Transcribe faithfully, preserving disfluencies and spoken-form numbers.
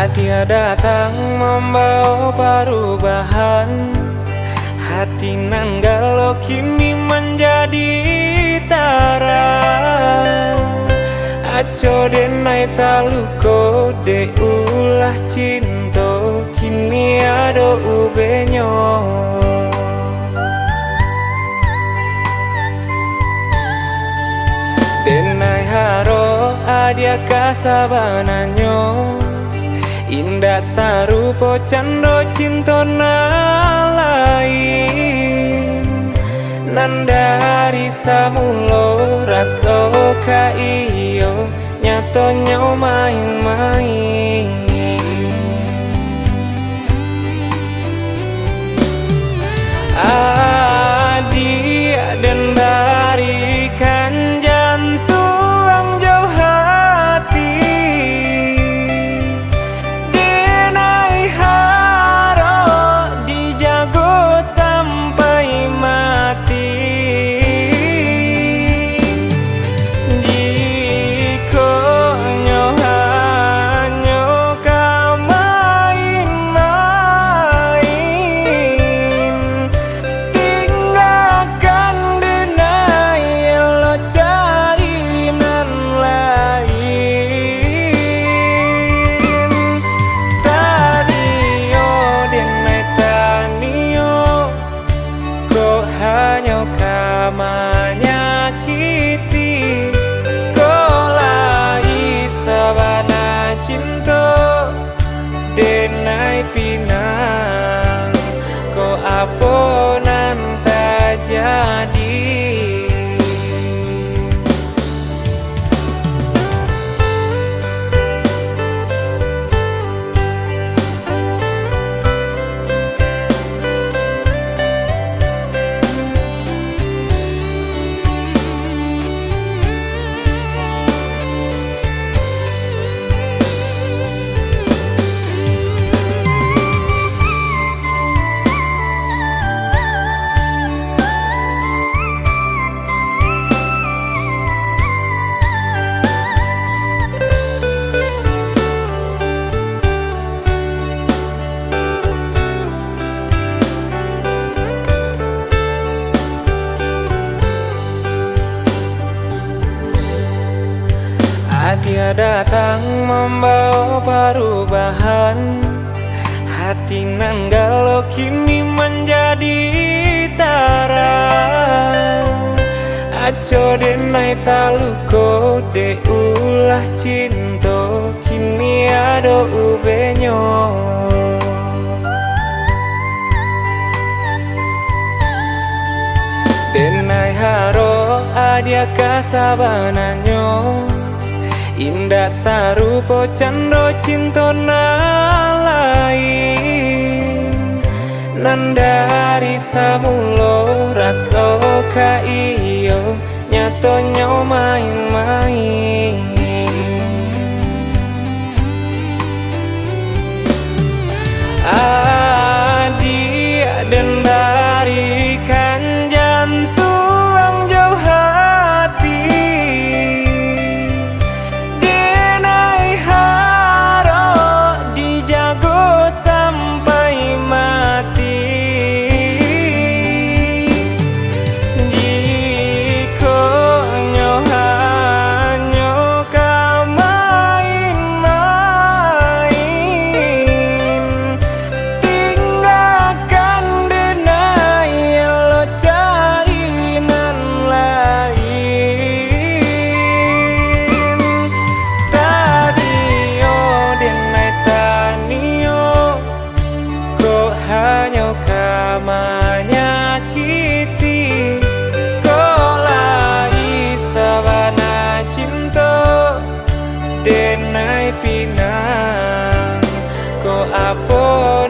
Dia datang mambawa parubahan, hati nan galo kini manjadi tarang. Aco denai taluko dek ulah cinto, kini ado ubehnyo. Denai harok adia ka sabananyo, indak sarupo cando cinto nan lain. Nan dari samulo raso ka iyo, nyatonyo main-main. Adiak den barikan jantuang jo hati, denai harok dijago sampai mati. Jikok nyo hanyo ka main-main, tinggakan denai, elok cari nan lain. Tanio denai tanio, kok hanyo ka manyakiti, kok lai sabana cinto denai pinang, kok apo nan tajadi? Adia datang mambawa parubahan, hati nan galo kini manjadi tarang. Aco denai taluko dek ulah cinto, kini ado ubehnyo. Denai harok adia ka sabananyo, indak sarupo cando cinto nan lain. Nan dari samulo raso ka iyo, nyatonyo main-main. Adiak den barikan jantuang jo hati, denai harok dijago sampai mati. Jikok nyo hanyo ka main-main, tinggakan denai, elok cari nan lain. Tanio denai tanio, kok hanyo ka manyakiti, kok lai sabana cinto denai pinang, kok apo